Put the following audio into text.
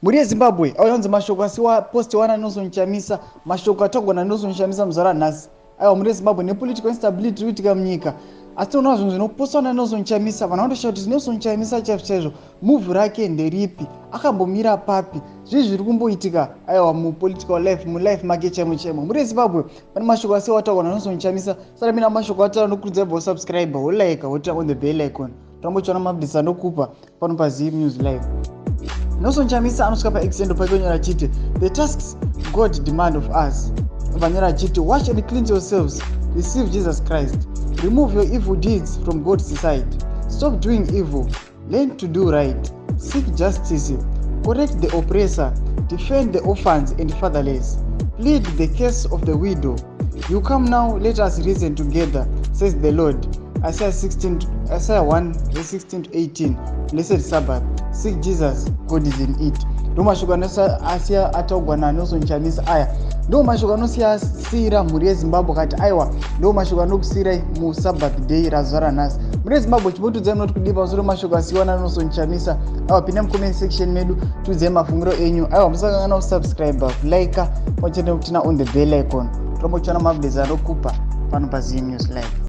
Mhuri yeZimbabwe, auya kunzi mashoko asiwa post wana Nelson Chamisa, mashoko atagona Nelson Chamisa muzuva ranhasi. Aiwa, mhuri yeZimbabwe, nepolitical instability iri kuitika munyika, asi tinoona zvinhu zvinopostwa naNelson Chamisa. Vanhu vanotoshaya kuti Nelson Chamisa chaizvo chaizvo move rake nderipi, akambomira papi, zvii zviri kumboitika, aiwa, mupolitical life, mulife make chaimo chaimo. Mhuri yeZimbabwe, pane mashoko asiwa ataurwa naNelson Chamisa. Sara mina mashoko ataura, nokurudzira bva usubscribe, wolike, woturn on the bell icon, torambochiona maupdates anokupa pano paZim News Live. Nelson Chamisa anosvika paX handle pake onyora achiti, "The tasks God demand of us." Vanyora achiti, "Wash and cleanse yourselves, receive Jesus Christ, remove your evil deeds from God's side, stop doing evil, learn to do right, seek justice, correct the oppressor, defend the orphans and fatherless, plead the case of the widow. You come now, let us reason together, says the Lord." Isaiah 16, Isaiah 1 verse 16 to 18. Blessed Sabbath. Seek Jesus, God is in it. Ndo mashoko asiya ataugwa naNelson Chamisa. Aya ndo mashoko anosiya siyira mhuri yeZimbabwe kati aiwa, ndo mashoko anokusiyirai muSabbath day razuva ranhasi. Mhuri yeZimbabwe, chimbotiudzai munoti kudii pamusoro mashoko asiyiwa naNelson Chamisa. Aiwa, pinda mucomment section medu, tiudzai mafungiro enyu. Aiwa, musakangana kusubscribe, kulike, pamwe chete nekuturn on the bell icon, tombochiona maupdates anokupa pano paZim News Live.